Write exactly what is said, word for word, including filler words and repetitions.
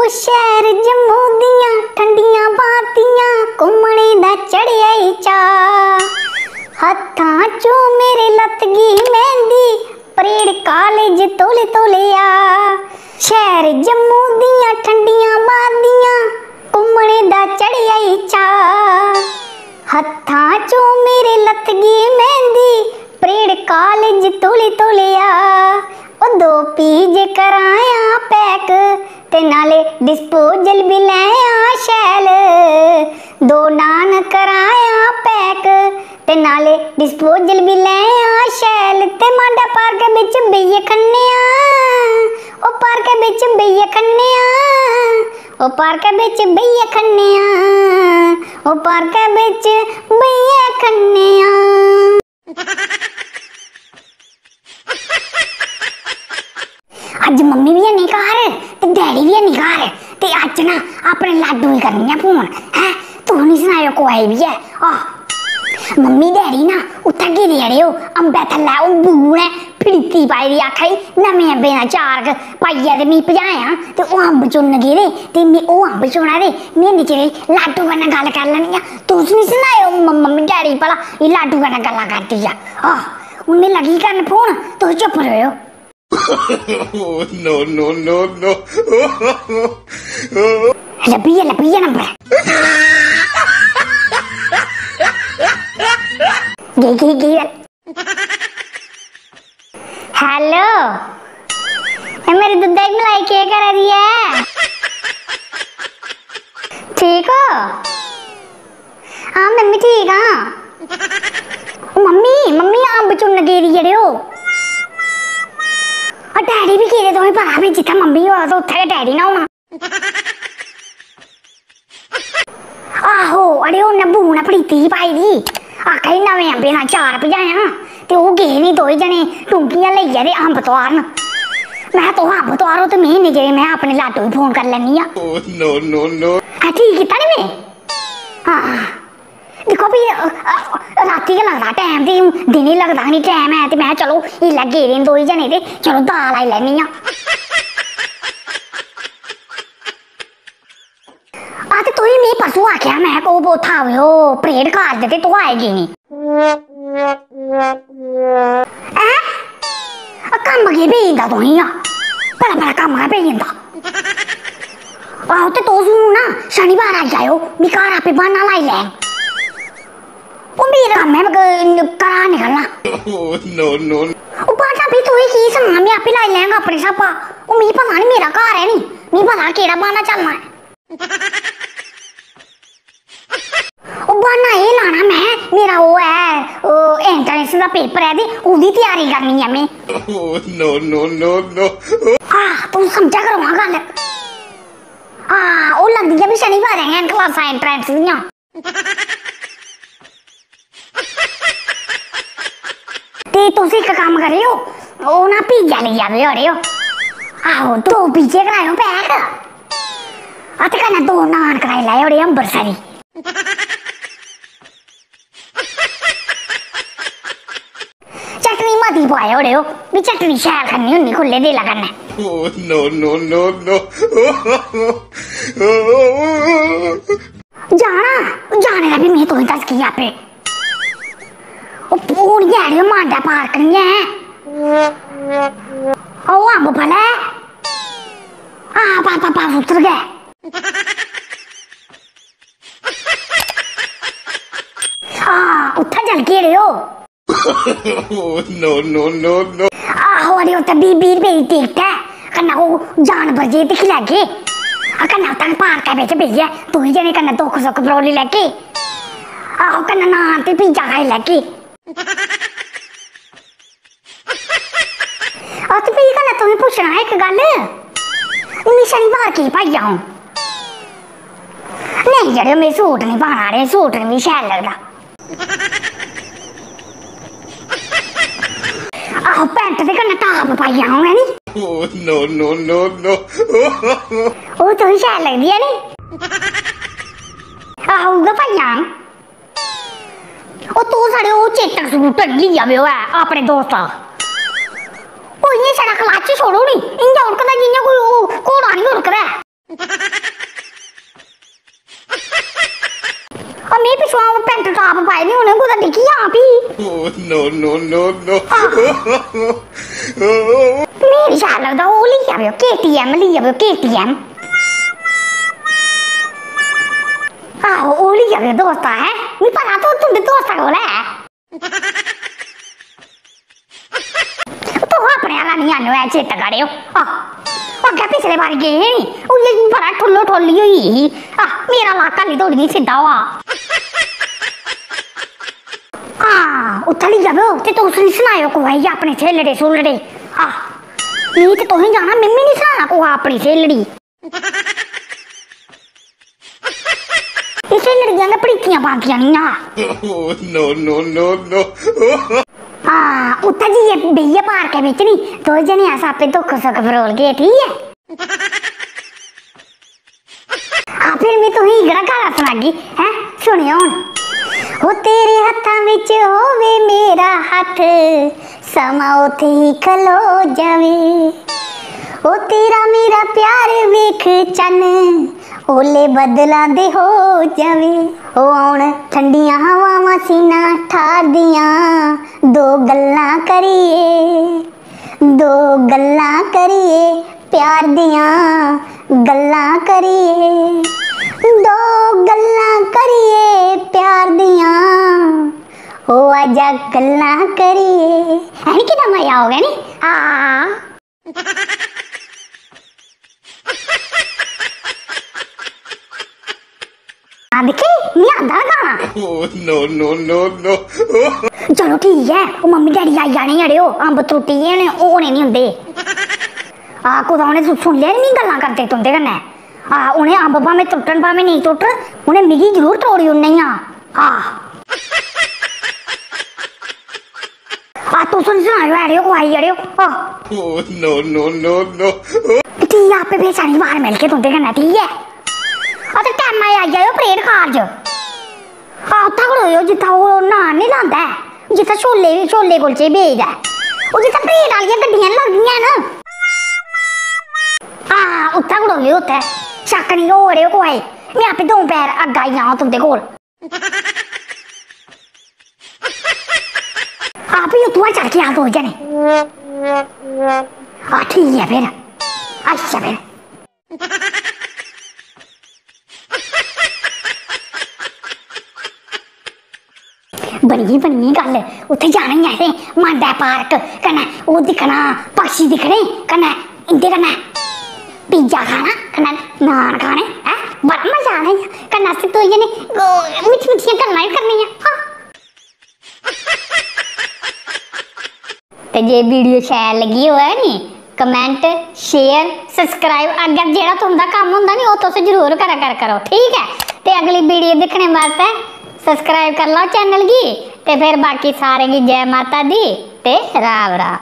शैह्र जम्मू दियां ठंडियां बातियां, घूमने दा चढ़ेआ ई चाऽ। हत्थां चों मेरे लत्त गी मैंह्दी, परेड कालेज तौले तौले आ। शैह्र जम्मू दियां ठंडियां बातियां, घूमने दा चढ़ेआ ई चाऽ। हत्थां चों मेरे लत्त गी मैंह्दी, परेड कालेज तौले तौले आ। ओ दो पीजे करायां पैक, ते नाले डिस्पोजल बी लैयां शैल। दो नान करायां पैक, ते नाले डिस्पोजल बी लैयां शैल। ते मांडा पार्क बिच बेहियै खन्ने आं, ओ पार्क बिच बेहियै खन्ने आं, ओ पार्क बिच बेहियै खन्ने आं, ओ पार्क बिच बेहियै खन्ने आं। अज्ज मम्मी बी हैनी घर ते डैडी बी हैनी घर, ते अज्ज ना अपने लाडू गी करनी आं फोन। हैं, तुस निं सनाएओ कुसै गी बी ऐ। आह, मम्मी डैडी ना उत्थै गेदे अड़ेओ, अम्बै थल्लै ओह् बून ऐ, फिरती पाई दी, आखा दी नमें अम्बें दा चार क पाइयै ते मी पजायां, ते ओह् अम्ब चुन्न गेदे ते मी ओह् अम्ब चुना दे, में इन्ने चिरे लाडू कन्नै गल्ल करी लैन्नी आं। तुस निं सनाएओ म-, मम्मी डैडी गी भला एह् लाडू कन्नै गल्लां करदी ऐ। आह, हून में लगी करन फोन, तुस चुप्प रवेओ। No, no, no, no। लब्भी गेआ, लब्भी गेआ नंबर। गेई, गेई, गेई। Hello, एह् मेरी दुद्धै दी मलाई केह् करा दी ऐ? ठीक ओ? हां, मम्मी ठीक आं। ओ मम्मी, मम्मी अम्ब चुन्न गेदी जेह्ड़े ओ। आ डैडी बी गेदे, तुसें पता भी जित्थै मम्मी होऐ ते उत्थै गै डैडी ने होना। आहो, अड़े उन्नै बून अपनी धी पाई दी। आखा दी नमें अम्बें दा चार पजायां ते ओह् गे नी दोए जने टुंकियां लेइयै ते अम्ब तुआरन। में तुस अम्ब तुआरो ते में इन्ने चिरे में अपने लाटू गी फोन करी लैन्नी आं। Oh, no, no, no। हां, ठीक कीता नी में? हां। दिक्खो भी, अ, अ, रातीं गै लगदा टैम ते हून दिनै लगदा निं टैम ऐ ते में चलो इसलै गेदे न दोए जने ते चलो दाऽ लाई लैन्नी आं। आ ते तुई में परसों आखेआ, में को वो था वो परेड कार्ड ते तू आए की नहीं? हैं? आ कम्म केह् पेई जंदा तुसें आ? बड़ा बड़ा कम्म गै पेई जंदा। आहो ते तुस हून ना शनिवार आई जाएओ, मी घर आपे ब्हान्ना लाई लैङ। ओह् मेरा कम्म ऐ, घरा निकलना। Oh, no, no। ओह् ब्हान्ना भी तुसें की सनाना, में आपे लाई लैङ अपने स्हाबा। ओह् मिगी पता निं, मेरा घर ऐ निं, मिगी पता केह्ड़ा ब्हान्ना चलना ऐ। ओह् ब्हान्ना एह् लाना में, मेरा ओह् ऐ, ओह् entrance दा paper ऐ ते ओह्दी त्यारी करनी ऐ में। Oh, no, no, no, no। आह, तुस समझा करो हां गल्ल। आह, ओह् लगदियां बी शनिवारें गै न क्लासां entrance दियां। ते तुस इक कम्म करेओ, ओह् ना pizza लेई आवेओ अड़ेओ। आहो, दो pizza कराएओ pack। आ ते कन्नै दो नान कराई लैएओ अड़ेओ अम्बरसरी। चटनी मती पाएओ अड़ेओ, मी चटनी शैल खन्नी होन्नी खु'ल्ले दिला कन्नै। Oh, no, no, no, no। जाना, जाने दा भी में तुसें दसगी आपे। ओह्, ओह् निं ऐ अड़ेओ, मांडा पार्क निं ऐ। ओह् अम्ब फल ऐ। हां, पापा, पास उतर गै। हां, उत्थै चलगे अड़ेओ। Oh, no, no, no, no। आहो, अरे, उत्थै बीह्, बीह् रपेऽ दी टिकट ऐ, कन्नै ओह् जानवर जे दिक्खी लैगे। आ, कन्नै उत्थै पार्कै बिच बेहियै दोए जने कन्नै दुक्ख सुक्ख फरोली लैगे। आहो, कन्नै नान ते pizza खाई लैगे। आ, ते फ्ही कन्नै तुसें पुच्छना हा इक गल्ल, मिगी शनिवार की पाई औं? नेईं जरो, में सूट निं पाना, अड़े, सूट निं मिगी शैल लगदा। आहो, पैंट दे कन्नै टाप पाई औं, है नी? Oh, no, no, no, no। ओह् तुसें शैल लगदी ऐ नी? आहो, उ'ऐ पाई औं। ओह् तूं साढ़े ओह् चेतक सूट लेई आवेओ ऐ अपने दोस्ता। ओह् इ'यां छड़ा clutch छोड़ो नी, इ'यां उड़कदा जि'यां कोई ओह् घोड़ा निं उड़कदा ऐ। अरे, उ'नें कुतै डिग्गी जां फ्ही। Oh, no, no, no, no। आहो। मिगी शैल लगदा, ओह् लेई आवेओ, के टी ऐम लेई आवेओ, के टी ऐम। आहो, ओह् लेई आवेओ दोस्ता, हैं? मिगी पता तूं, तुं'दे दोस्ता कोल ऐ। तूं अपने आह्ला निं आह्नेओ ऐ, चेता करेओ। आह, अग्गें पिछले बारी गे हे नी, उल्लै बड़ा ठुल्लो ठुल्ली होई ही। आह, मेरा लक्क हाल्ली धोड़ी निं सिद्धा होआ। हां, उत्थै लेई जावेओ ते तुस निं सनाएओ कुसै गी अपने स्हेलड़े-सुलड़े। आह, मी ते तुसें जाना, मिम्मी निं सनाना कुसै अपनी स्हेलड़ी। इस लड़ियां गै भड़ीकियां पांदियां निं हा। Oh, no, no, no, no। हां, उत्थै जाइयै बेहियै पार्कै बिच नी, दो जने अस आपे दुख सुख फरोलगे, ठीक ऐ? हां, फिर में तुसेंगी एह्कड़ा गाना सनागी, हैं? सुनेओ हुन। हो तेरे हत्थां बिच होवे मेरा हत्थ, समां उत्थे ही खलो जावे। ओ तेरा मेरा प्यार वेख चन्न, ओले बदलां दे हो जावे। ओ औन ठंडियां हवावां सीना ठारदियां, दो गल्लां करिए, दो गल्लां करिए प्यार दियां, गल्लां करिए, दो गल्लां करिए प्यार दियां। ओ आजा गल्लां करिए। है नी, कितना मजा आवेगा नी? हां। हां, दिक्खी, मिगी आंदा ना गाना। Oh, no, no, no, no। चलो ठीक ऐ, ओ मम्मी डैडी आई जाने अड़ेओ, अम्ब त्रुट्टी गे न, ओह् होने निं उं'दे। आ, कुतै उ'नें सु-, सुनी लेआ निं गल्लां करदे तुं'दे कन्नै। आ, उ'नें अम्ब भामें त्रुट्टन, भामें नेईं त्रुट्टन, उ'नें मिगी जरूर त्रोड़ी ओड़ने आं। आ। आ, तुस निं सनाएओ, अड़ेओ, कुसै गी, अड़ेओ। आ। Oh, no, no, no, no। ठीक ऐ, आपे फिर शनिवार मिलगे तुं'दे कन्नै, ठीक ऐ? आ, ते टैमा दे आई जाएओ परेड कारज। आ, उत्थै खड़ोएओ, जित्थै ओह् नान निं लांदा ऐ, जित्थै छोले, छोले कुलचे बेचदा ऐ, ओह् जित्थै परेड आह्लियां गड्डियां निं लगदियां न। हां, उत्थै खड़ोएओ, उत्थै। शक्क निं होऐ कुसै गी, में आपे द'ऊं पैर अग्गें आई जावां तुं'दे कोल। आ, फ्ही उत्थुआं चढ़ के आ दो जने। आ, ठीक ऐ फिर। अच्छा फिर। बनी गेई, बनी गेई गल्ल। उत्थै जाना ही ऐ असें, मांडै पार्क, कन्नै ओह् दिक्खना, पक्षी दिक्खने, कन्नै इं'दे कन्नै पिज्जा खाना, कन्नै नान खाने, हैं? बड़ा मजा आना ई। कन्नै अस दो जने, ओ, मिट्ठी मिट्ठियां गल्लां बी करनियां। हां। ते जे video शैल लग्गी होऐ नी, comment, share, subscribe, अग्गें जेह्ड़ा तुं'दा कम्म होंदा नी, ओह् तुस जरूर करा कर करो, ठीक ऐ? ते अगली video दिक्खने बास्तै subscribe करी लैओ channel गी। ते फिर बाकी सारें गी जै माता दी ते राम राम।